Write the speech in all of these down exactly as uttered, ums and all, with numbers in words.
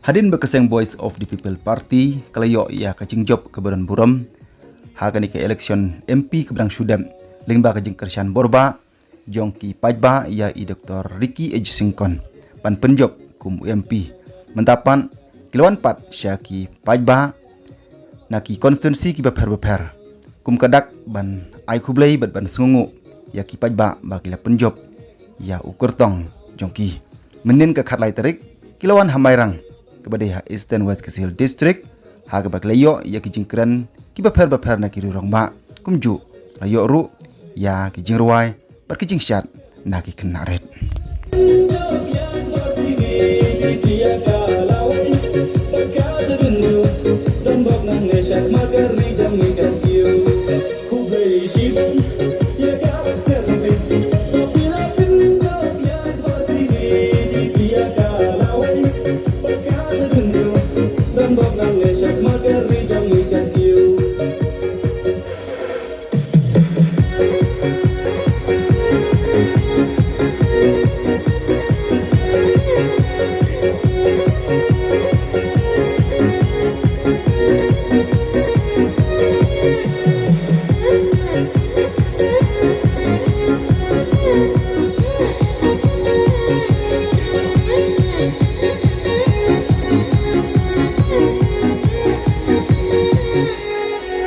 Hadien ba ka seng Voice of the People Party ka la ïoh ïa ka jingjop kaba don burom ha kane ka election M P kaba dang shu dep, lyngba ka jingkyrshan bor bah jong ki paidbah ïa i Doctor Ricky H Syngkon ban pynjop kum u M P. Mynta pat ki la wan pat sha ki paidbah na ki constituency kiba pher bapher kum ka dak ban ai khublei bad ban sngewnguh ïa ki paidbah ba ki la pynjop ïa u kyrtong jong ki. Mynnin ka khatlai tarik ki la wan ha Mairang kaba dei ha Eastern West Khasi Hills District, ha kaba ki la ïoh ïa ki jingkren kiba pher bapher na ki riew rangbah, kumjuh la ïoh ruh ïa ki jingrwai bad ki jingshad na ki khynnah rit.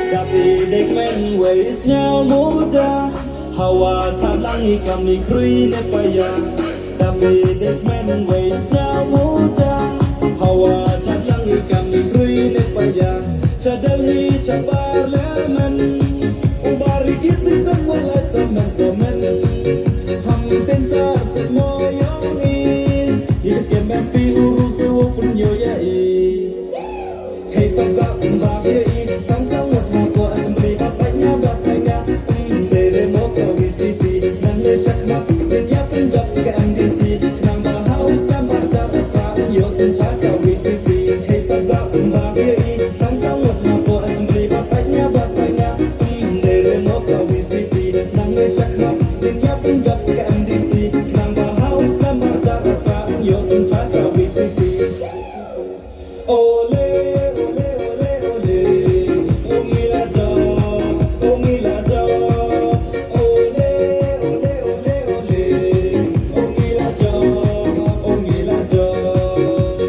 Dap i dek men wei sñiaw muda, hawa chat lang i kam ni krui ne paya. Dap i dek men wei sñiaw muda, hawa chat lang i kam ni krui ne paya. Cha Delhi cha parliament, u Bar i ki si kam wa lai samen samen. Ham ten sa se mo yong i, i ki skem M P u ru se wo pun yo ya i. Hei, pynbak, pynbak ïa i, tang saw ngut hapoh Assembly ba pait nia, ba pait nia. Hmm, dei re mo ka V P P, nang leh shakhmat, dei ïa pynjop sa ka M D C, khnang ba ha u snem ba hajar arphew, ïoh synshar ka V P P. Hei, pynbak, pynbak ïa i, tang saw ngut hapoh Assembly ba pait nia, ba pait nia. Hmm, dei re mo ka V P P, nang leh shakhmat, dei ïa pynjop sa ka M D C, khnang ba ha u snem ba hajar arphew, ïoh synshar ka V P P. Ole, ole, ole, ole, o ngi la jop, o ngi la jop. Ole, ole, ole, ole, o ngi la jop, o ngi la jop.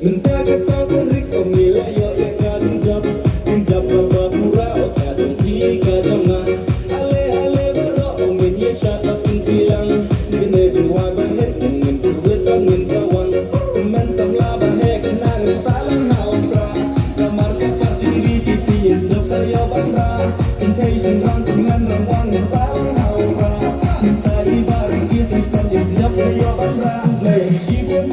Mynta ka saw tarik o ngi la ïoh ïa ka jingjop, jingjop kaba pura, o ka jong phi ka jong nga. Ale, ale baroh, o ngin ïa shad bad ngin plie lang. Ngin ïa jingrwai ba heh, ngin kyrwit bad ngin rawang. Tymmen samla ba heh, kynang ngin ktah lang ha u Prah. Namar ka party V P P, ïa jop ka ïoh ban rah. Kynthei shynrang, tymmen rangbah, ngin ktah lang ha u Prah. Mynta i Bah Ricky Syngkon, ïa jop ka ïoh ban rah. Blei shibun.